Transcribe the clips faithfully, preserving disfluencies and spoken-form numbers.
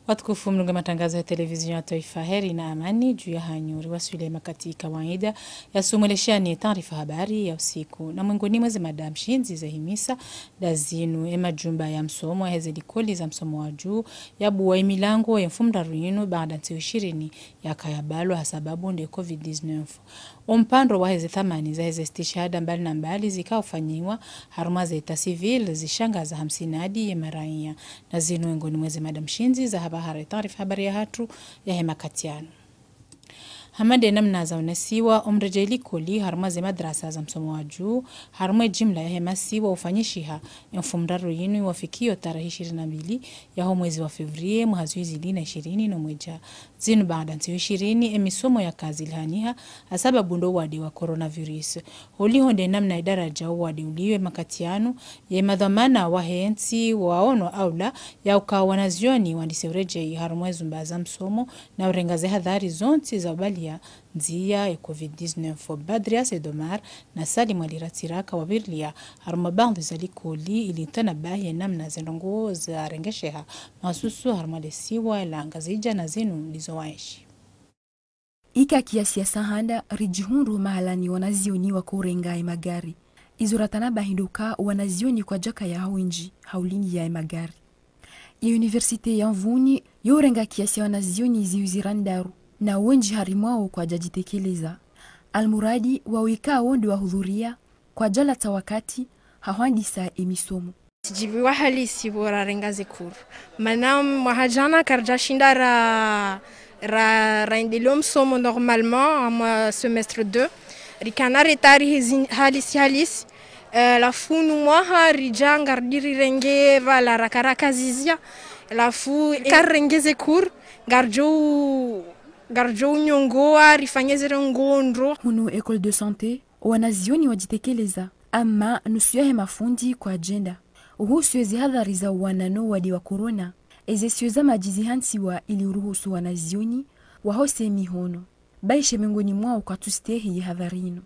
Watukufu mlunge matangazo ya televizio ya twaifa, heri na amani dju yahanyu. Riwaswili ye makati kawaida ya sumweleshani taarifa habari ya usiku. Na mwengoni mweze mada mshindzi zahimisa nda zinu: e majumba ya msomo yaheze likoli za msomo wa dju yabuwa emilango ye mfumoraru yinu baada ntsihu ishirini yakaya balwa ha sababu nde covid dix-neuf. Ompandro waheze thamani zaheze stishahada mbali na mbali zikao ufanyiwa harumwa ze état civil zishangaza hamsinadi ye maraiya. Na zinu mwengoni mweze mada mshindzi za habari, taarifa habari yahatru yahe makati yanu. Hama nde namna zaonesiwa, omredjei likoli harumwa ze madrasa za msomo wa dju harumwa e jimla yahe masiwa ufanyishiha e mfumoraru yinu iwafikiyo tarehi ishirini na mbili yaho mwezi wa février mwaha zihwi zili na ishirini no mwedja. Zinu baada ntsihu ishirini emisomo yaka zilihaniha ha sababu ndo uwade wa coronavirus. Holiho nde namna idaraja uwade uliyo e makati yanu, ye madhwamana wahe ntsi waono aula ya uka wanazioni wandise uredjei harumwa ezumba za msomo na urenga ze hadhari zontsi za ubaliya ndziya ye covid dix-neuf. Badria Said Omar na Salim Ali Ratsiraka wavirilia harumwa baadhwi za likoli ili utanabahi ye namna ze ndrongoo zarengesheha, mahsusu harumwa lesiwa la Ngazidja, na zinu ndizo waenshi. Ika kiasi ya sahanda ridjihundru mahalani wanazioni wako urenga ye magari. Izo ratanabahi ndo uka wanazioni kwadjakaya ha wendji ha ulingiya ye magari. Ye université ya Mvuni yo urenga kiasi ya wanazioni zihwi zira ndraru, na wendji harimwawo kwadjadjitekeleza. Almuradi wawo ikao ndo wahudhuria kwadjalatsa wakati ha hwandisa emisomo. Tsidjiviwa halisi pvo rarenga ze cours. Mana mwaha djana karidjashinda ra, ra, raendeleo msomo normalement hamwa semestre deux. Rikana retard hezi halisi halisi. Eh, lafu unu mwaha ridja ngaridi rirenge pvala raka raka zizia. Lafu karirenge ze cours, ngaridjo, ngaridjo unyongoa rifanye ze ndrongoo ndro. Hunu école de santé, wanazioni wadjitekeleza, ama nusu yahe mafundi kwadjenda. Uhusu ezi hadhari za uwana no uwade wa corona, eze siyo za madji zihantsiwa ili uruhusu wanazioni wahose emihono. Baishe mwengoni mwawo kwatsustehi ye hadhari inu.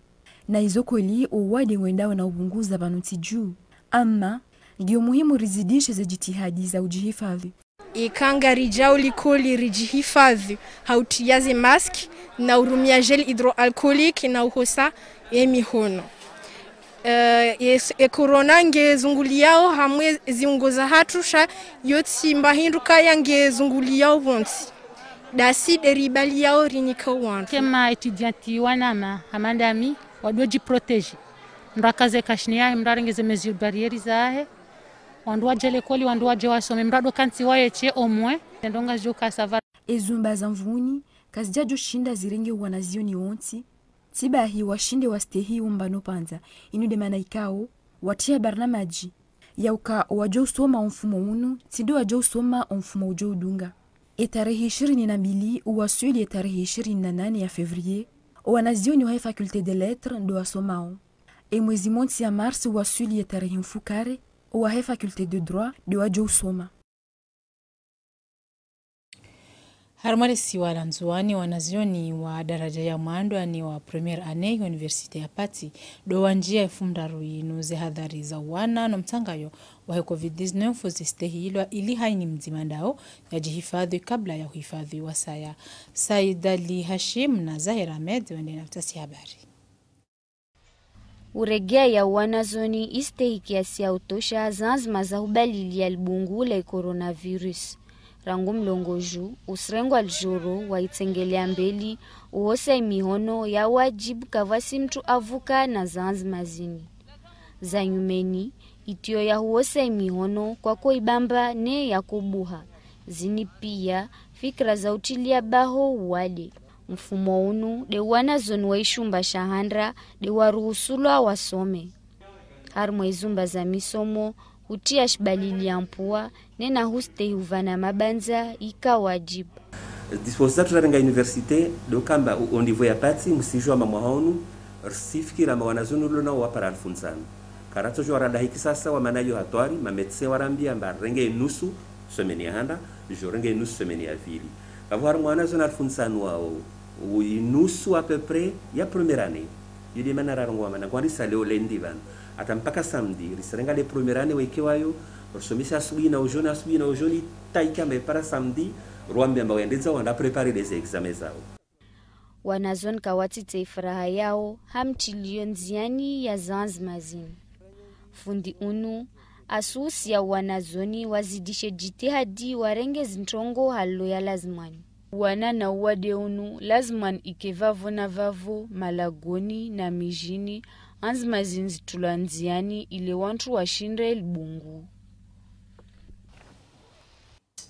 Na izo kweli, owade ngwendao na upvunguza pvanu ntsi dju. Ama ngiyo muhimu rizidishe ze djitihadi za udjihifadhwi. Ika ngaridjao likoli ridjihifadhwi ha utria ze masque na urumia gel hydroalcoolique na uhosa emihono. Eh, yes, e corona ngezunguliyao hamwe ziungo zahatru sha yo tsi mba hindru kaya ngezunguliyao pvontsi. Ndasi nde ribaliyao rinika wandru. Eka ma étudiante wanama hama ndami, wandru wadjiprotéger. Mndru akaze cache-nez yahe, mndru arenge ze mesures barrières zahe. Wandru wadje likoli, wandru wadje wasome, mndru ado kantsi waye she omwe. Ndrongo zidjo ka sawa. Ezumba za Mvuni kazidjadjo shinda zirenge wanazioni wontsi. Tsi bahi washinde wastehi umba no pvandza. Inu nde mana ikao watria barnamadji ya uka owadjo usoma omfumo unu tsi ndo wadjo usoma omfumo udjo udunga. Etarehi ishirini na mbili uwaswili etarehi ishirini na nane ya février, owanazioni wahe faculté des lettres ndo wasomao. Emwezi montsi ya mars uwaswili etarehi mfukare, owahe faculté de droit ndo wadjo usoma. Harumwa lesiwa la Ndzuwani, wanazioni wa daraja ya mwando, yaani wa première année, université ya Pati, ndo wandjia efumoraru yinu. Ze hadhari za uwana no mtsangayo wahe covid dix-neuf zistehilwa ili hayina mdzima ndao yadjihifadhwi kabla ya uhifadhwi wasaya. Said Ali Hashim na Zahir Ahmed wende na utafiti habari. Uregea ya uwanazioni istehi kiasi ya utosha zandzima za hubalilia libungu la coronavirus. Rangu mlongo ju, usirengwa lijoro wa itsengelea mbeli, uhosa imihono ya wajibu kavwasi mtru avuka na zandzima zini. Za nyumeni, itrio ya huhosa imihono kwako ibamba ne ya kubuha. Zini pia fikira za utilia baho uwade. Mfumo unu nde wanazioni wa ishumba sha handra nde waruhusulwa wasome. Harimwa izumba za misomo, hutia shibalili ya mpua, nena hustehi uvana mabandza ika wajibu. Disposition zatru rarenga université, ndo kamba o, o niveau ya Pati, msijua ma mwaha unu, risifikira ma wanazioni ulo nao wapara alfu ntsanu. Karatso jua radahi kisasa wa mana yo hatwari, ma médecin warambia amba renge nusu, semaine ya handa, jo renge nusu semaine ya vili. Kavo harimwa wanazioni alfu ntsanu wao, u-, inusu à peu près ya première année. Yo nde mana rarongoa mana, ngwandisa leo lundi vanu. Hata mpaka samedi, risirenga le première année weke wayo, risomesa asubuhi na ujoni, asubuhi na ujoni, hata ikamba ipara samedi, riwambia amba wende zao, wende préparer les examens zao. Wanazioni kawatite ifuraha yao ha mtilio ndziani ya zanzima zinu. Fundi unu asuhusia wanazioni wazidishe jitihadi warenge zintrongo halo ya lazimwani. Wana na uwade unu lazimwani ike vavo na vavo, malagoni na mijini, anzima zinu zitulwa ndziani ile wantru washinde libungu.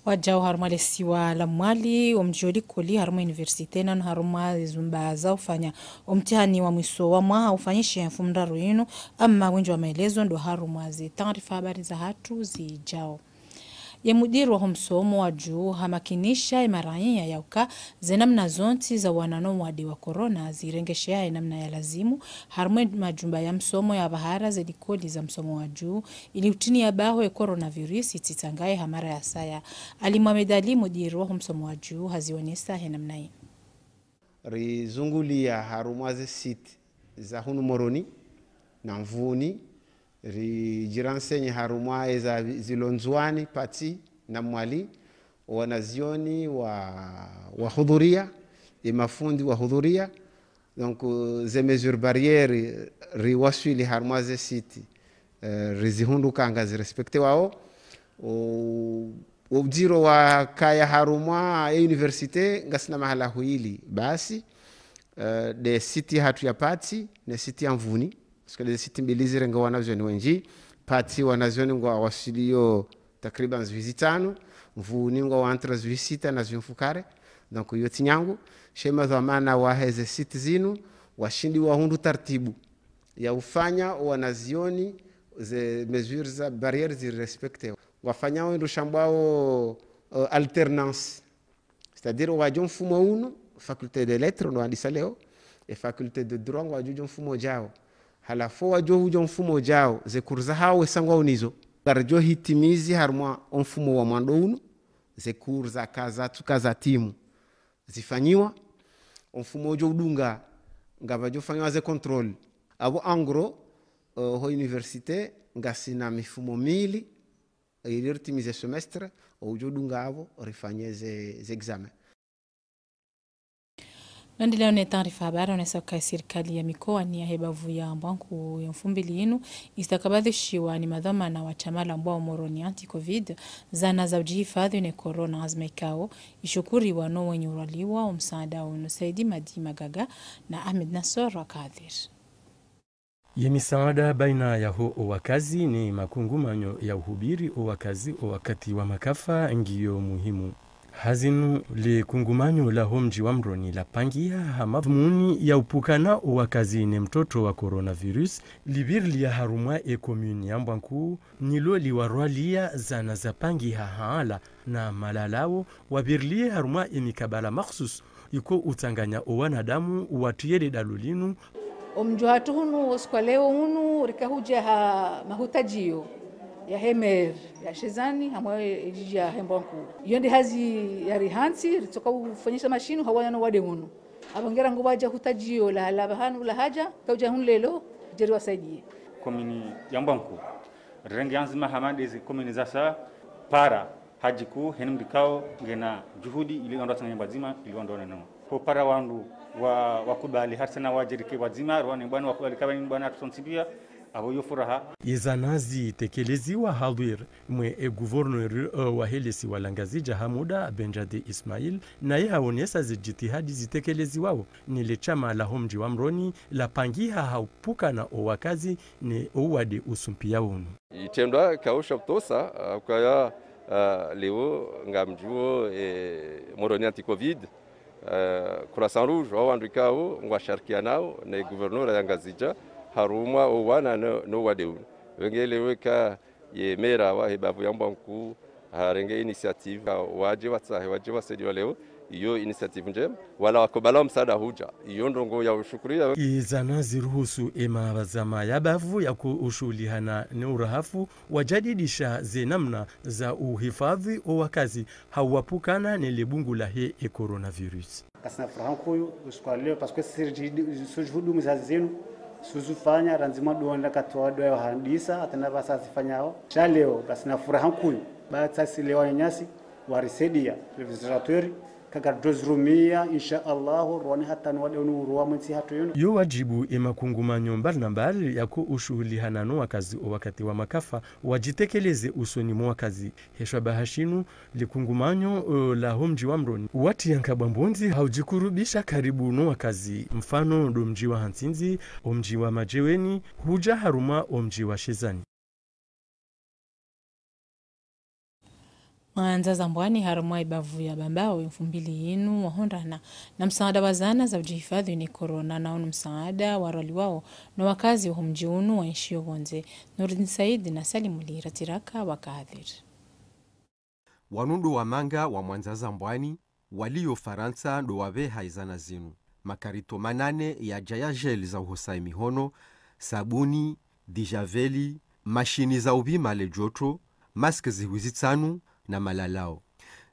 Wajau harumwa lesiwa la Mwali, omdji wa likoli harumwa université, nanu harumwa zezumba za ufanya omtihani wa mwiso wa mwaha ufanyishe mfumoraru inu, ama wendji wa maelezo ndo harumwa ze taarifa habari zahatru zijao. Ye mudiri wa homsomo wa juu hamakinisha ye maraiya yauka ze namna zontsi za uwana no mwade wa corona zirengesheha ye namna ya lazimu, harumwa majumba ya msomo ya bahara ze likoli za msomo wa juu, ili utini ya baho ye coronavirus itsitsangaye ha mara ya saya. Ali Mohamed Ali, mudiri wa homsomo wa juu, hazionesa he namna yi. Rizunguliya harumwa ze site za hunu Moroni na Mvuni, ridjiransenye harumwa eza zilo Ndzuwani, Patsi na Mwali, wanazioni wa, wahudhuriya, ye mafundi wahudhuriya. Donc, ze mesures barrières riwaswili harumwa ze site, eh, rizihundru ka ngazi respectewao. O, o udjiro wakaya harumwa ye université, ngasina mahala hwili basi, eh, nde site hatru ya Patsi, ne site ya Mvuni. Parce que nde site mbili zirenga wanazioni wendji. Patsi wanazioni ngwawaswiliyo takriban zihwi zitsanu, Mvuni ngwawo entre zihwi sita na zihwi mfukare. Donc, iyo tsi nyangu. Sha ye madhwamana wa heze site zinu, washindi wahundru taratibu ya ufanya wanazioni ze mesures za barrières zirespectewao. Ngwafanyao indru shambwao, euh, alternance. C'est-à-dire, wadjo mfumo unu, faculté des lettres, ndo wandisa leo, ye faculté de droit, ngwadjo djo mfumo djao. Halafu wadjo hudjo mfumo djao, ze cours zahao wesa ngwao nizo. Ngaridjo hitimizi harumwa omfumo wa mwando unu, ze cours zaka zatsuka zatimu zifanyiwa, omfumo udjo udunga, ngapvadjo fanyiwa ze contrôle. Apvo en gros, euh, ho université, ngasina mifumo mili, ili ritimize semestre, oudjo dunga apvo rifanye ze, ze examen. Nandeleyo ne taarifa habari, onesa uka ye sirikali ya mikoani ya he bavu ya Mbwankuu ye mfumbili inu, istakabadhishiwa ni madhwamana wa shama la Mbwa Moroni Anti-Covid, zana za udjihifadhwi ne corona, anzima ikao ishukuriwa no wenyi urwaliwa omsaada unu. Saidi Madi Magaga na Ahmed Nassor Wakadir. Ye misaada baina yaho owakazi ne makungumanyo ya uhubiri owakazi owakati wa makafa ngiyo muhimu. Hazinu le kungumanyo la homdji wa Mroni lapangiha ha madhumuni ya upukana owakazi ne mtoto wa coronavirus, lipvirilia harumwa e commune ya Mbwankuu, nilo liwarwalia zana zapangiha hala na malalao, wapvirilie harumwa e mikabala makhsus iko utsanganya owanadamu watriye le dalo linu. Omdji hatru hunu, osiku wa leo unu, rika hudja ha mahutadjio ya he maire ya Shezani, hamwe edjidji ya he Mbwankuu. Iyo nde hazi ya rihantsi, ritsoka ufanyisa mashinu, hawana no wade unu. Apvo ngera ngo wadja hutadjio la, la pvahanu la hadja, kaudja hunu leo, djeri wasaidie. Commune ya Mbwankuu, rirenge anzima hama ndezi commune zasa, para, hadjiku, heni mdru ikao ngena juhudi ili wandru watsanganye pvwadzima, ili wandru waonane. Ho para wandru wa, wakubali, harisana wadjerike pvwadzima, rwane bwana wakubali, kabani bwana atsontsi pia, apvo iyo furaha. Ye zana zitekeleziwa hadhwir mwe e gouverneur, eh, wa he lesiwa la Ngazidja ha muda, Benjade Ismail, naye haonesa ze jitihadi zitekeleziwao ni le shama la homdji wa Mroni lapangiha ha upukana owakazi ne owade usumpia unu. Itrendwa kausha utosa, ah, ukaya, ah, leo ngamdjuo, eh, Moroni Anti-Covid, eh, Croissant Rouge, wao wandru ikao ngwasharikianao ne gouverneur ya Ngazidja, harumwa owana no, no wade unu. Wenge leo eka ye maire wa he bavu ya Mbwankuu, harenge initiative, wadje watsahe, wadje wasaidiwa leo, iyo initiative ndjema. Wala wakubala omsaada hudja, iyo ndrongo ya ushukuria. Ye zana ziruhusu e mabazama ya bavu ya kuushuhulihana ne urahafu, wajadidisha ze namna za uhifadhwi owakazi, ha uwapukana ne le bungu la he e coronavirus. Kasina furaha nkuu usiku wa leo, parce que sisi ridji-, sisi ridjihudumu ze hazi zinu, Suzifanya randzi mwa dua ndakatowa dua yo handisa, hata na pvasa zifanyao. Sha leo, ngasina furaha nkuu. Ba tsasi leo wananyasi, warisaidia, les visiteurs, kaka dozirumia, insha Allah, rwani hata no wade unu urwa mwentsi hatru yunu. Yo wadjibu ye makungumanyo mbali na mbali yako ushuhulihana no wakazi o wakati wa makafa, wadjitekeleze usoni mwa wakazi. Heshwa bahashinu, likungumanyo, eh, la ho mdji wa Mroni. Wati ya nkabwa mbondzi ha udjikurubisha karibu no wakazi. Mfano, ndo mdji wa Hantsindzi, o mdji wa Madjeweni, hudja harumwa o mdji wa Shezani. Mwandza za Mbwani harumwa ibavu ya Bambao, mfumbili yinu wahondrana na msaada wa zana za udjihifadhwi ni corona, na unu msaada warwaliwao no wakazi wa ho mdji unu wa nshio pvondze. Nurdin Said na Salim Ali Ratiraka wakahadhiri. Wanu ndo wamanga wa Mwandza za Mbwani, waliyo Farantsa ndo wapveha izana zinu. Makarito manane yadja ya gel za uhosa emihono, sabuni, dijaveli, mashini za upvima le joto, mask zihwi zitsanu na malalao.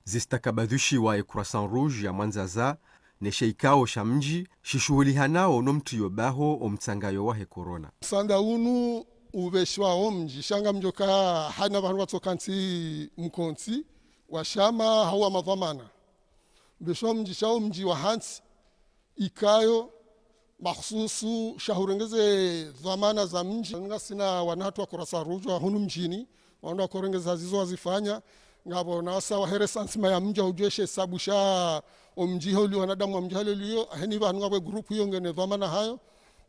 Zistakabadhishiwa e Croissant Rouge ya Mwandzaza, ne she ikao sha mdji, shishuhulihanao no mtriyo baho o mtsangayo wahe corona. Msaanda unu upveshiwa o mdji, sha ngamdjoka haina pvahanu watsoka ntsi mkontsi, wa shama hau wa madhwamana. Upveshiwa o mdji sha o mdji wa hantsi, ikayo, mahususu, sha hurengeze dhwamana za mdji. Ngasina wana hatru wa Croissant Rouge wa hunu mdjini, wandru wakorengeza zizo wazifanya, ngapvo na wasa waheresa ntsima ya mdji, hudjueshe sabu sha o mdji holi wanadamu wa mdji hali liyo, heni pvanu ngapvo e grupu iyo ngene dhwamana hayo,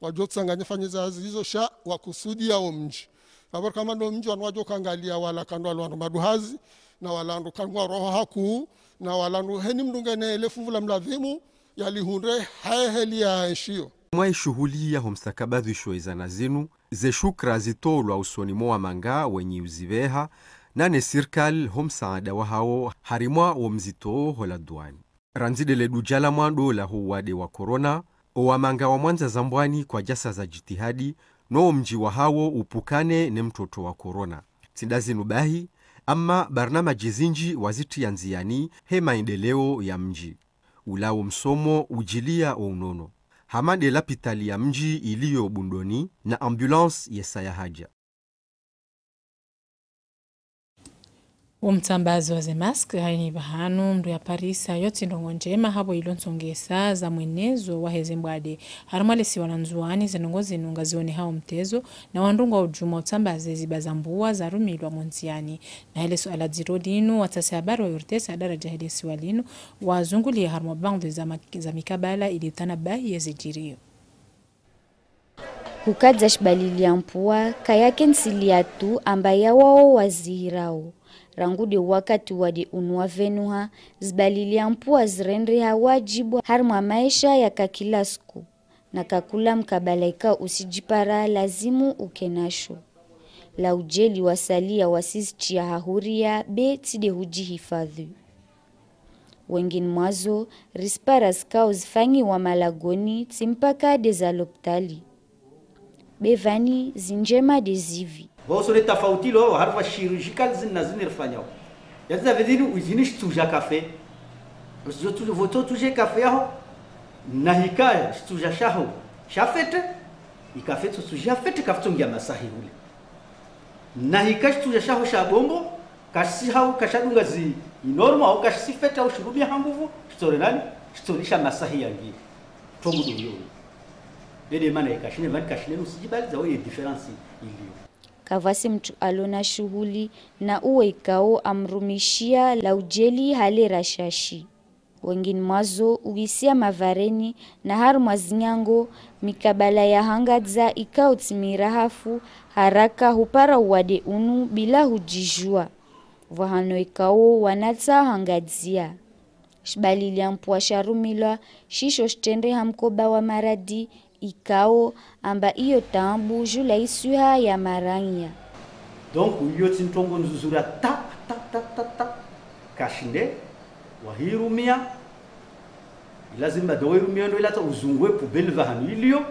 wadjo tsanganya fanyeza zizo sha wakusudia o mdji. Ngapvo kama ndo mdji wanu wadjo kangalia wala kandwa wandru maduhazi, na wala wandru kangwa roho hakuu, na wala wandru heni mdru ngene le funvu la mlazimu, yalihundre haye heli ya nshio. Mwa ishuhuli ya ho mstakabadhisho izana zinu, ze shukra zitolwa usoni mwa wamanga wenyi uzipveha, na ne sirikali ho msaada wahawo harimwa wo mzito ho la duani. Randzi ndele dudja la mwando la ho uwade wa corona, o wamanga wa Mwandza za Mbwani kwadjasa za jitihadi, no wo mdji wahawo upvukane ne mtoto wa corona. Tsi nda zinu bahi, amma barnamaji zindji wazitriya ndziani he maendeleo ya mdji. Ulawo msomo udjilia o unono. Hama nde lapitali ya mdji iliyo Bundoni na ambulance yesa ya hadja. Wo mtsambazi wa ze mask, haini pvahanu, mndru ya parisa, yo tsi ndrongo ndjema, hapvo ilo ntsongesa za mwenezo wa heze mbwade. Harumwa le siwa la Ndzuwani, ze ndrongo zinu ngazionehao mtezo, na wandru ngwa udjuma utsambaze ziba za mbuwa za rumilwa mondziani. Na hele suala dziro linu, watasi habari wa O R T C ha daradja hele siwa linu, wazunguliya harumwa baadhwi za ma-, za mikabala ili utanabahi ye zidjiriyo. Hukadza shibaliliya mpuwa, kayake ntsili yatru amba ya wawo wazihirao. Rangu nde wakati wade unu wapvenuha, zibaliliya mpuwa zirendeha wadjibu harumwa maesha ya ka kila siku. Na kakula mkabala ika usidjipara lazimu uke nasho. La ujeli wasaliya wasizitriya ha huriya be tsi nde hudjihifadhwi. Wengine mwazo, risipara zikao zifanyiwa malagoni, tsi mpaka nde za lopitali. Be pvani, zindjema nde zipvi. Pvo usole tafauti lo, harumwa chirurgical zinu na zinu rifanyao. Yaziza pvedzini, uzini shitsudja kafe. Zo tsudja, pvo tso tsudje kafe yaho. Na hika shitsudja shaho sha fete, ikafe tso tsudja fete kafutso ngia masahi hule. Na hika shitsudja shaho sha bombo, kashisi hau kashadunga zi inormo, au kashisi fete au shirumia ha nguvu, shitsore nani, shitsolisha masahi yangi. Trongu ndo yo. Ndede mana ika shine pvani kashine nusidjibaliza wo ye différence iliyo. Kapvatsi mtru alona shuhuli na uwo ikao amrumishiya la ujeli hale rashashi. Wengine mwazo uwisiya mapvareni na harumwa zinyango mikabala ya hangadza ikao tsi mirahafu haraka hupara uwade unu bila hudjijua. Pvwahano ikao wanatsa hangadziya. Shibaliliya mpuwa sharumilwa, shisho shitrendeha mkoba wa maradi, ikao, amba iyo taabu dju la iswiha ya maranya. Donc, iyo tsi ntrongo ndzuzura ta, ta, ta, ta, ta. Kashinde, wahirumia. Ilazima ndo wahirumia ndo ilatsa uzungue poubelle pvahanu iliyo.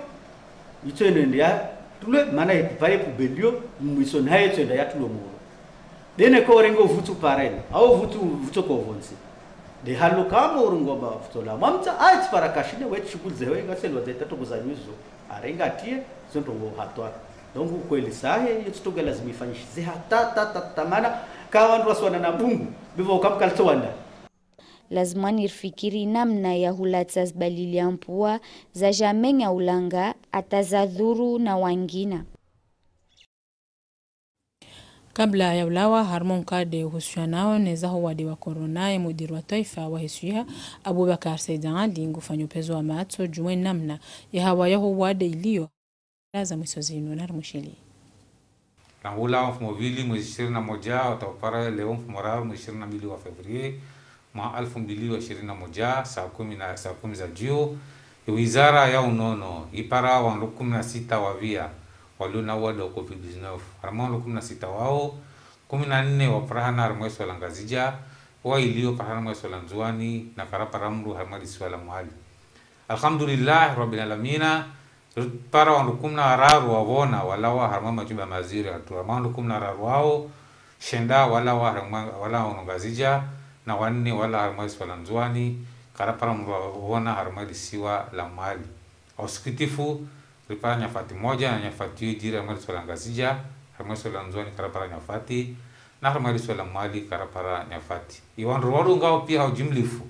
Itso ende ya tulwe, mana ye pare poubelle iyo, mwiso naye itso ende ya tulwe moro. Dene ko rengo vutsu pareni, au vutsu, vutsu ko vonse. Nde halo kama urungo ba vutsu la mwamtsa, a itsi para kashine, wetsi shughuli zewe, ngaselwa ze tatu kuzanyuzo, arenga tie, Zo ndrongoo hatwari. Donc, kweli sahe, yo tsi ndrongoo lazimu ifanyishize hata, ta, ta, ta, mana, ka wandru wasiwana na bungu, be pvo uka mkalitso wanda. Lazima nirifikiri namna ya hulatsa zibalili ya mpua, za jamenya ulanga, hata za dhuru na wangina. Kabla ya ulawa, harumwa nkade uhusianao ne zaho wade wa corona, ye mudiri wa twaifa wa heswiha, Abubakar Said Ali, ngufanyo upvezo wa matso, djumwe namna, ye hawa yaho wade iliyo, za mwiso zinu, narimwishiliye. Rangu ulawa mfumo mbili mwezi ishirini na moja, hata upara leo mfumo raru mwezi ishirini na mbili wa février, mwaha alfu mbili wa ishirini na moja, saa kumi na, saa kumi za djio, wizara ya unono, ipara wandru kumi na sita wapvia, walio na wade wa covid dix-neuf. Harumwa wandru kumi na sita wao, kumi na nne waparihana harumwa isiwa la Ngazidja, waili waparihana harumwa isiwa la Ndzuani, na karapara mndru harumwa lisiwa la Mwali. Alhamdulillah, Rabbil Alamina, ripara wandru kumi na wararu wapvona walawa harumwa majumba maziro yahatru. Harumwa wandru kumi na wararu wao, shenda walawa harumwa, walawa hunu Ngazidja, na wanne walawa harumwa isiwa la Ndzuani, karapara mndru wapvona harumwa lisiwa la Mwali. Ha usikitifu, ripara nyafati moja, na nyafati iyo idjiri harumwa lisiwa la Ngazidja, harumwa isiwa la Ndzuani karapara nyafati, na harumwa lisiwa la Mwali karapara nyafati. Iwandru wadungao pia ha ujimlifu,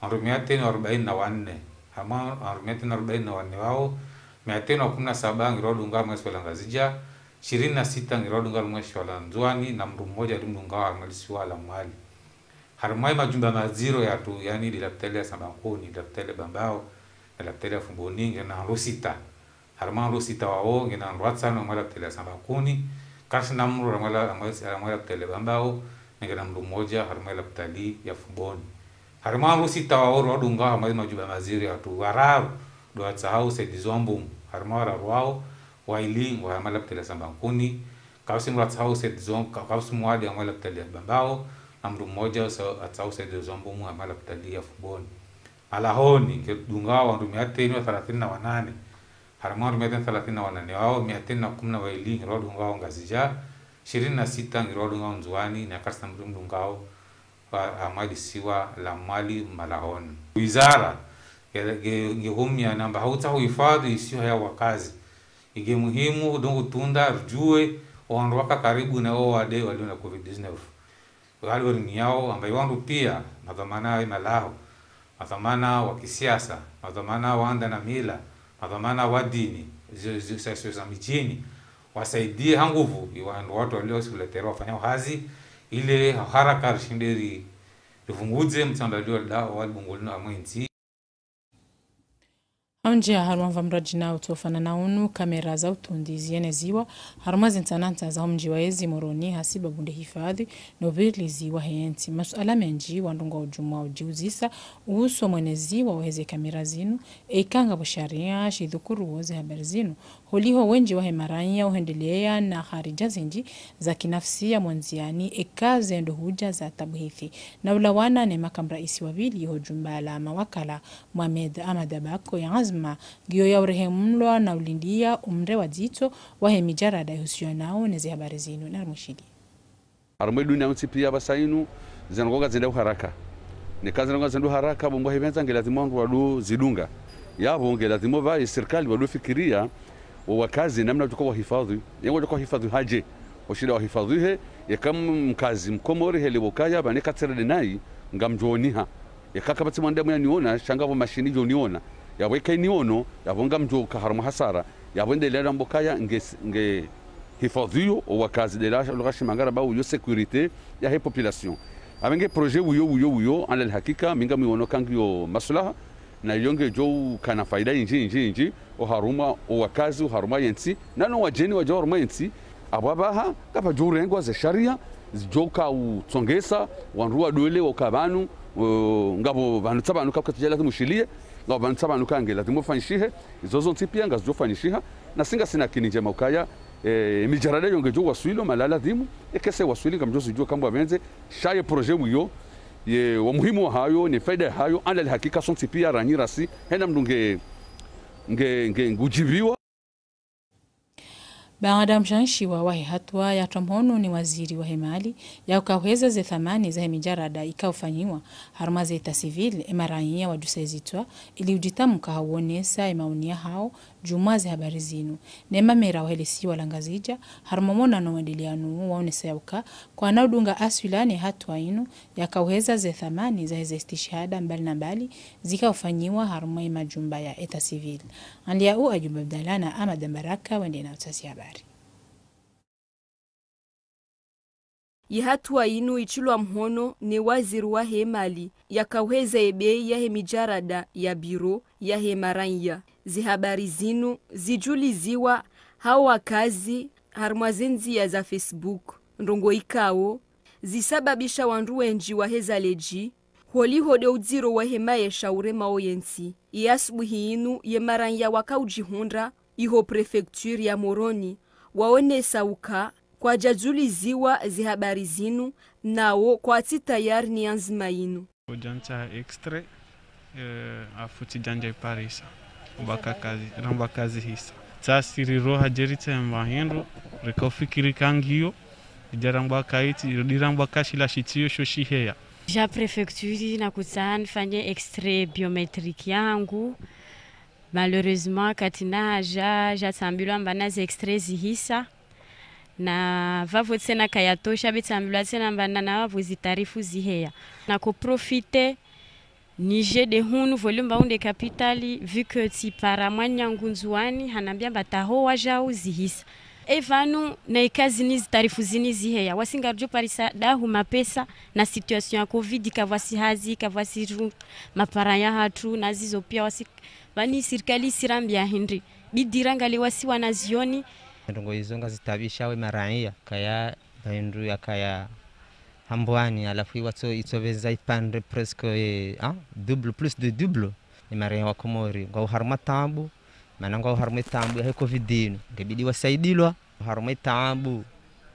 wandru mia tano arobaini na wanne. Harumwa wandru mia tano arobaini na wanne wao, mia tano kumi na saba ngiro wadungao harumwa isiwa la Ngazidja, ishirini na sita ngiro wadungao harumwa isiwa la Ndzuani, na mndru mmoja limdungao harumwa lisiwa la Mwali. Harumwa ye majumba maziro yahatru, yaani le lapitali ya Sambakuni, le lapitali ya Bambao, na le lapitali ya Fumbuni, ngena wandru sita. Harumwa wandru sita wao, ngena wandru watsano harumwa le lapitali ya Sambakuni, karitsina mndru harumwa la, harumwa, harumwa le lapitali ya Bambao, na ngena mndru mmoja harumwa le lapitali ya Fumbuni. Harumwa wandru sita wao, wadungao harumwa ye majumba maziro yahatru, wararu ndo watsahao usaidizi wa mbumu. Harumwa wararu wao, waili ngwao harumwa le lapitali ya Sambakuni, kapvatsi mndru atsahao usaidizi wa, ka-, kapvatsi mwade harumwa le lapitali ya Bambao, na mndru mmoja usa-, atsahao usaidizi wa mbumu harumwa le lapitali ya Fumbuni. Malahoni, ngedungao wandru mia tano thelathini na wanane. Harumwa wandru mia tano thelathini na wanane wao, mia tano kumi na waili ngiro wadungao Ngazidja, ishirini na sita ngiro wadungao Ndzuani, na karitsina mndru mdungao wa, harumwa lisiwa la Mwali malahoni. Wizara, nge, nge, ngehumia namba ha utsaha uhifadhwi isiha ya wakazi. Ige muhimu, ndo ngutunda, ridjuwe, wandru waka karibu na wo wade walio na covid dix-neuf. Wale wari ni yao, amba iwandru pia, madhwamana wa malaho, madhwamana wa kisiasa, madhwamana wa anda na mila, madhwamana wa dini, zi-, zi-, za, za, za mijini, wasaidie ha nguvu, iwandru watru walio sur le terrain wafanyao hazi, ile haraka rishinde ri-, ripvunguze mtsambalio wa da-, wa libungu linu harumwa entsi. Haundjia harumwa mva mradji na utsofana na unu, kamera za utundi zieneziwa harumwa zintsanantsa za ho mdji wa ezi Moroni, hasibabu nde hifadhwi no uvirilizi wa he entsi. Masuala mendji wandru ngwadjumwa udjiuzisa uhusu mweneziwa wa heze kamera zinu, eka ngapvo sharia shidhukuruo ze habari zinu. Holiho wendji wa he maraiya uhendelea na harija zindji za kinafsia mwandziani, eka zendo hudja za tabuhithi. Na ulawana ne makamu raisi wa pvili ho jumba la mawakala, Mohamed Ahmed Abako, ye anzma ngiyo ya urehemulwa na ulindia umre wa dzitso wa he mijarada ihusianao ne ze habari zinu. Narimwishiliye. Harumwa ye dunia yontsi pia pvasa inu, ze ndrongoo ngazendao haraka. Neka ze ndrongoo ngazendao haraka, pvo mbwa hipvendza nge lazimu wandru wado zidunga. Yapvo nge lazimu pvaye sirikali wado fikiria, wo wakazi namna wadjo ka wahifadhwi. Ye ngwadjo ka wahifadhwi hadje. Washinda wahifadhwihe, yeka m-, mkazi mkomori hele pvo kaya, pvane katsirede nayi, ngamdjo oniha. Yeka kapvatsi mwanadamu yaniona, sha ngapvo mashini djo niona. Yapvo yeka iniono, yapvo ngamdjo ka harumwa hasara. Yapvo nde lela mbo kaya nge, nge hifadhwiyo wo wakazi, nde la lugha shimangara ba uyo sécurité ya he population. Apvo nge projet uyo, uyo, uyo, ala lhakika, mi ngamwono ka ngiyo maslaha, na iyo ngedjo ukana faida indji, indji, indji, oharumwa wo wakazi, oharumwa ye ntsi, na no wadjeni wadjao harumwa ye ntsi, apvo apvaha, ngapvadjo urengwa ze sharia, zidjo ka utsongesa, wandru wadole, woka pvanu, o, ngapvo pvanu tsa pvanu ka kutsidja lazimu shiliye, ngapvo pvanu tsa pvanu ka nge lazimu fanyishihe, izo zontsi pia ngazidjo fanyishiha, na si ngasina kini ndjema ukaya, e, mijarada yo ngedjo waswili, mahala lazimu, eka kayitsi waswili ngamdjo zidjuwa ka mbwa pvendze, sha ye projet uyo, ye, wo muhimu wahayo, ne faida yahayo, ala lhakika sontsi pia ranyi rasi, hena mndru nge, nge, nge, ngudjiviwa. Baanda mshanshiwa wa he hatua yatrwa mhono ni waziri wa he mali, ya uka uheza ze thamani za he mijarada ika ufanyiwa harumwa ze état civil, e maraiya wadjuse zitswa, ili udjitamuka ha uonesa e maoni yahao, djumwa ze habari zinu. Ne mamera wahe le siwa la Ngazidja, harumwa monano wendeleanu waonesa yauka, kwana udunga aswila ne hatuwa inu, yakauheza ze thamani zahe ze istishhada mbali na mbali, zikaufanyiwa harumwa ye majumba ya état civil. Anliya u Ayub Abdallah na Ahmad Mbaraka wende na utasi habari. Ye hatuwa inu itrilwa mhono ne waziri wahe mali, yakauheza ye bei yahe mijarada ya biro yahe maranya. Ze habari zinu zidjuliziwa ha wakazi harumwa ze ndziya za Facebook. Ndrongoo ikao zisababisha wandru wendji waheza ledji, holiho de udziro wahe maesha uremao ye ntsi. Ye asubuhi inu ye maranya wakaudjihundra iho préfecture ya Moroni, waonesa uka kwadjadjuliziwa ze habari zinu, nawo kwatsi tayari ni anzima inu. Udjantsa extrait, eh, afuti djandja iparisa. Ramba kazi, ramba kazi hisa. Tsasi riroha djeritse mba hindru, rikaufikiri kangiyo, idjarambwa kaitsi, idirambwa kashila shitsiyo sho shiheya. Dja préfecture nakutsaha nifanye extrait biométrique yangu. Malheureusement, katsina dja, djatsambilwa mba na ze extrait zihisa. Na vavo tsena kayatosha, be tsambilwa tsena mba na, na vavo ze tarifu ziheya. Nako profiter, nije de hunu, voli mba unde capitale, vu que tsipara mwananyangu Ndzuwani, hanambia mba taho wadjau zihisa. E vanu, na ika zini ze tarifu zini ziheya, wasi ngaridjo parisa dahu mapesa, na situation ya covid, kavwasi hazi, kavwasi ru-, maparanya hatru, na zizo pia wasi, vani sirikali isirambia hindri. Bidi rangalie wasi wanazioni. Ndrongoo izo ngazitabisha we maranya, kaya, ba hindru yakaya hambwani, halafu iwatso, itsoveza ipandre presque, eh, ah, double, plus de double. Ni maranya wa Komori, ngwao harumwa taabu, mana ngwao harumwa taabu yahe covid inu. Ngebidi wasaidilwa, harumwa taabu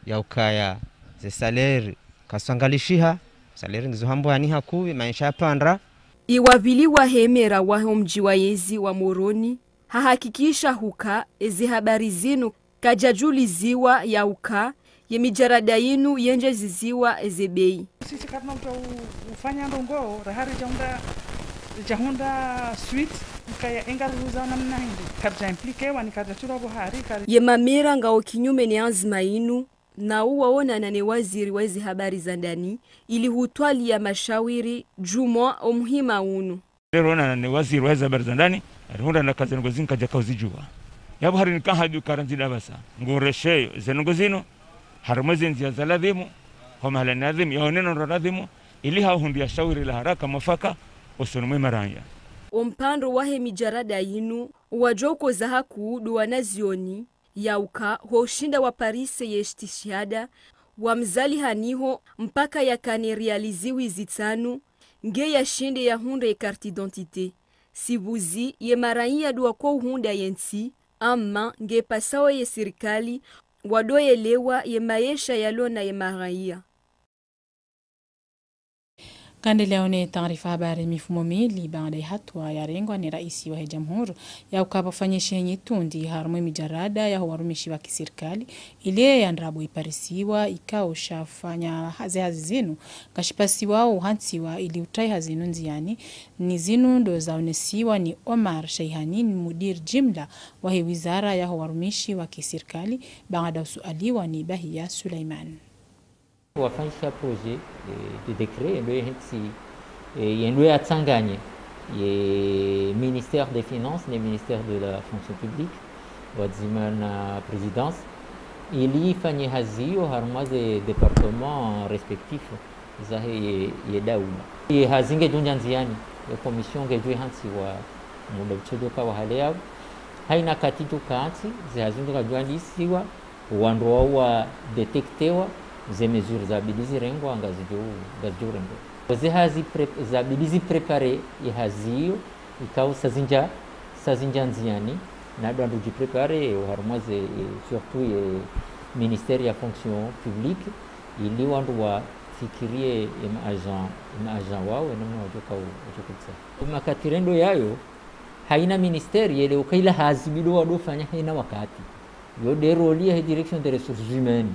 ya ukaya ze salaire kaziswangalishiha, salaire ngizo hambwani hakuvi, maesha yapandra. Iwavili wahe mera waho mdji wa yezi wa Moroni, hahakikisha huka eze habari zinu kadjadjuliziwa yauka ye mijarada inu yendjeziziwa eze bei. Sisi karina udja u-, ufanya ndrongoo, rahari djahundra, djahundra suite, ukaya enga ruhuza namna hindri. Karidja impliqué wa ni karidja trilwa buhari, kari- Ye mamera ngao kinyume ne anzima inu, nao waonana ne waziri wa eze habari za ndani, ili hutwalia mashawiri djumwa o muhima unu. Leo rionana ne waziri wa eze habari za ndani, arihundra na kazi ndrongoo zinu kadjaka uzidjuwa. Yapvo hari nika hadju karandzida pvasa, nguresheyo ze ndrongoo zinu, harumwa ze ndziya za ladhimu, ho mahala ni ladhimu, yaoneno ndo ladhimu, ili hahundriya shawiri la haraka mwafaka, osoni mwe maranya. O mpandro wahe mijarada yinu, wadjokoza hakuu ndo wanazioni, yauka, ho ushinda waparise ye istishihada, wamzalihaniho mpaka yakane riali zihwi zitsanu, nge yashinde yahundre ye carte d'identité. Sibuzi ye maranya ndo wakouhundra ye ntsi, amma nge pasao ye sirikali, wadoyelewa ye maesha yalona ye maranya. Ngarendeleao ne taarifa habari. Mifumo mili baada ye hatuwa yarengwa ne raisi wahe jamhuri, yauka pvafanyishihe nyitundi harumwa ye mijarada yaho warumishi wa kisirikali, ile ya ndrabo iparisiwa, ikao shafanya hazi, hazi zinu, ngashipasiwao uhantsiwa ili utria hazi zinu ndziani, ni zinu ndo zaonesiwa ni Omar Sheihani, ni mudir jimla wahe wizara yaho warumishi wa kisirikali, baada usualiwa ni Bahiya Suleiman. Wafanyisha projet, eh, de décret, yendo yehentsi, eh, yendo yatsanganye, ye ministère des Finances, ne ministère de la Fonction Publique, pvwadzima na présidence, ili ifanye hazi iyo harumwa ze départements respectifs zahe ye, ye daula. Ye hazi ngedjo ndja ndziani, ye commission ngedjo ihantsiwa muda utsodjoka wa hale yapvo. Haina kati djo kantsi, ze hazi ndo kadjwandisiwa, wandru wao wa détectewa, ze mesures zabidi zirengwa, ngazidjo, ngazidjo rengwa. Ze hazi pré-, zabidi zi préparer ye hazi iyo, ikao sazindja, sazindja ndziani, na ndo wandru dji préparer, harumwa ze, eh, surtout ye ministère ya fonction publique, ili wandru wafikirie ye ma agent, ye ma agent wao, ye namna wadjoka u-, wadjoka utsa. Makati rendo yayo, haina ministère yele uka ila hazi bidi wado fanya haina wakati. Yo nde rôle yahe direction des ressources humaines.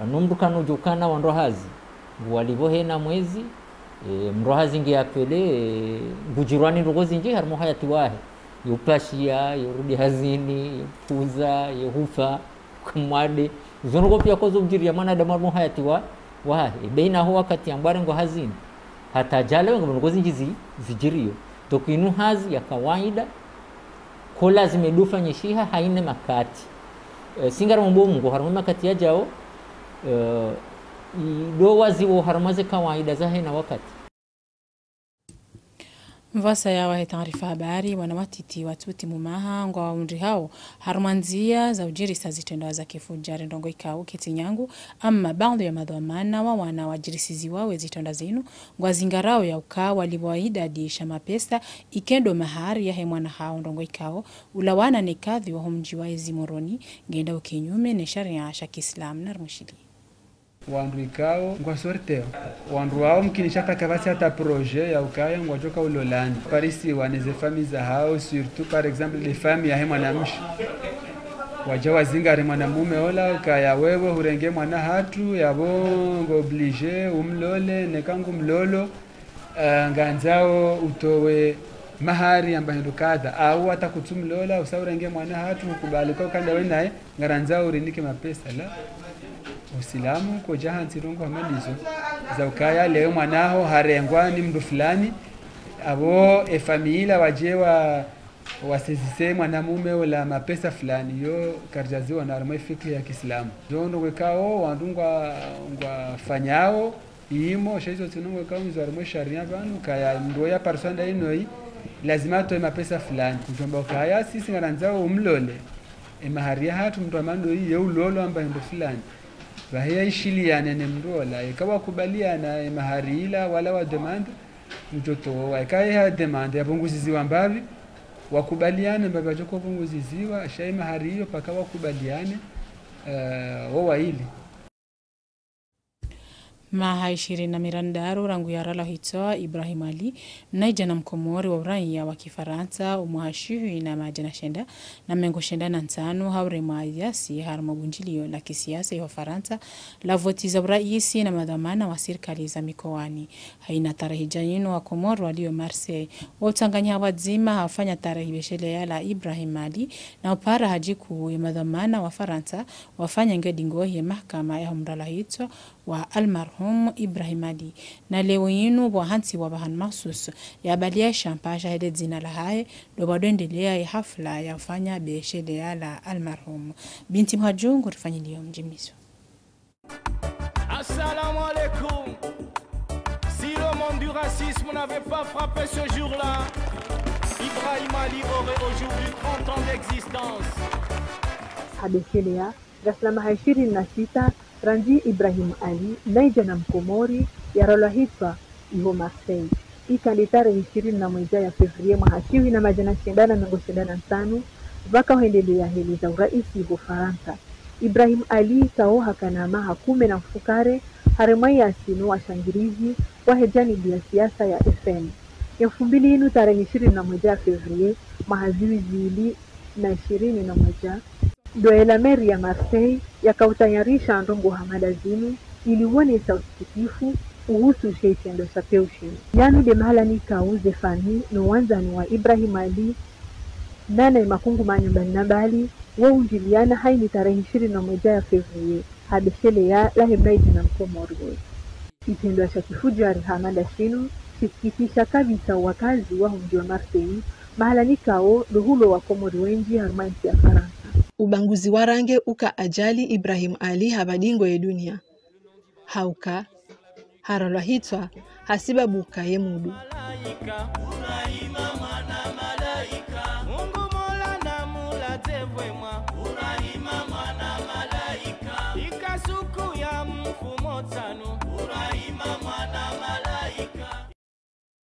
Ano mndru kano djokana wandru hazi, nguwalipvo haina mwezi, eh, mndru hazi nge appelé, eh, ngudjirwa ni ndrongoo zindji harumwa uhayati wahe. Yo upashiya, yo urudi hazini, yo upvuza, yo ufa, kamwade. Zo ndrongoo piya kwazo udjiriya mwanadamu harumwa uhayati wa, wahahe. Be ina ho wakati yambwa arengwa hazini. Hata djale wenga ndrongoo zindji zi-, zidjiriyo. Donc inu hazi ya kawaida, ko lazima ido fanyishiha haina makati. Eh, si ngarimomba Mungu harumwa makati yadjao, eh, ido waziwo harumwa ze kawaida za haina wakati. Mvasa ya wahe taarifa habari, wana watiti watsuti mumaha ngwaundrihao harumwa ndziya za udjirisa zitrendwa za kifudjari, ndrongoo ikao ketsi nyangu, amma baadhwi ya madhwamana wa wana wadjirisiziwa we zitrendwa zinu, ngwazingarao ya uka walipvwa idadi sha mapesa ikao ndo mahari yahe mwana hawo, ndrongoo ikao ulawana ne kadhi wa ho mdji wa ezi Moroni, ngiyendao kinyume ne sharia sha kiislamu. Narimwishiliye. Wandru ikao ngwa sorteo. Wandru wao mkinisha hata kapvatsi hata projet ya ukaya ngwadjoka ulolani. Parisiwa ne ze famille zahao, surtout par exemple les familles yahe mwanamshe. Wadja wazingare mwanamume ola ukaya wewe hurenge mwana hatru, yapvo ngo obligé umlole, neka ngu mlolo, eh, ngarandzao utowe mahari amba hindru kadha, au hata kutsumlola, usa urenge mwana hatru, ukubali uka uka ndawe naye, ngarandzao urinike mapesa. La, Usilamu kodja hantsi ndrongoo hama ndizo, za ukaya leo mwana haho harengwa ni mndru fulani, apvo e famille ila wadje wa, wasezise mwanamume ola mapesa fulani, yo karidjaziona harumwa e fikhi ya kiislamu. Zo ndrongoo ikao wandru ngwa, ngwafanyao, imo, sha izo tsi ndrongoo ikao ngizo harumwa e sharia pvanu, kaya mndru ya parisa nda inoyi, lazima atowe mapesa fulani. Kudjomba ukaya sisi ngarandzao umlole. E mahari yahatru mndru hama ndoyi, ye ulolo amba hindru fulani. Pvahe ya ishiliane ne mndru ola, eka wakubaliana e mahari ila wala wa demande, mdjo towa. Eka ye ha demande yapvunguziziwa mbapvi, wakubaliane mbapvi wadjoko pvunguziziwa, sha e mahari iyo paka wakubaliane, eh, wo waili. Maha ishirini na mirandaru rangu yaralwa hitswa Ibrahim Ali, mnaidjana mkomori wa uraiya wa kifarantsa, omwaha shihwi na madjana shenda na mengo shenda na ntsanu, ha uremwa yasi harumwa bundjiliyo la kisiasa iho Farantsa, la voti za uraisi na madhwamana wa sirikali za mikowani. Haina tarehi dja inu wa Komori walio Marseille, wo utsanganya pvwadzima ha ufanya tarehi besheleya la Ibrahim Ali, na upara hadji kuu ye madhwamana wa Farantsa, wafanya ngedi ngohi ye mahakama ya humralwa hitswa wa almarhum Ibrahim Ali. Na leo inu pvwa hantsi wa pvahanu mahsusu ya baliya shampasha hele dzina lahahe, ndo pvwa ndo endelea ye hafla ya ufanya besheleya la almarhum. Binti Mhadju ngu rifanyiliyo mdjimiso. Assalamu alaikum. Si le monde du racisme n'avait pas frappé ce jour-là, Ibrahim Ali aurait aujourd'hui trente ans d'existence. Ha besheleya, ngasina maha ishirini na sita, randzi Ibrahim Ali, mnaidjana mkomori, yaralwa hitswa iho Marseille. Ika nde tarehi ishirini na mwedja ya février mwaha shihwi na madjana shenda na mengo shenda na ntsanu, pvaka hwendelea heli za uraisi iho Farantsa. Ibrahim Ali kao hakana maha kume na mfukare, haremwa yasi no washangirizi wahe janibu ya siasa ya F N. Ye mfumbili inu tarehi ishirini na mwedja ya février, mwaha zihwi zili na ishirini na mwedja, ndo ela mairie ya Marseille yaka utayarisha ndrongoo hama nda zinu ili wonesa usikitifu uhusu she itrendwa sha peu shinu. Yanu nde mahala nikao ze famille no wandzani wa Ibrahim Ali, nana ye makungumanyo mbali na mbali, wo undjiliana haini tarehi ishirini na mwedja ya février, ha besheleya lahe mnaidjana mkomori woyi. Itrendwa sha kifudjari hama nda shinu shisikitisha kabisa wakazi waho mdji wa Marseille, mahala nikao ndo hulo wakomori wendji harumwa entsi ya Farantsa. Ubaguzi wa rangi uka ajali Ibrahim Ali hapva dingo ye dunia. Hauka haralwa hitswa hasibabu uka ye mudu. Malaika, Ibrahima mwana malaika, Mungu Mola na mulaze vwema, Ibrahima mwana malaika, ika suku ya mfumo tsanu.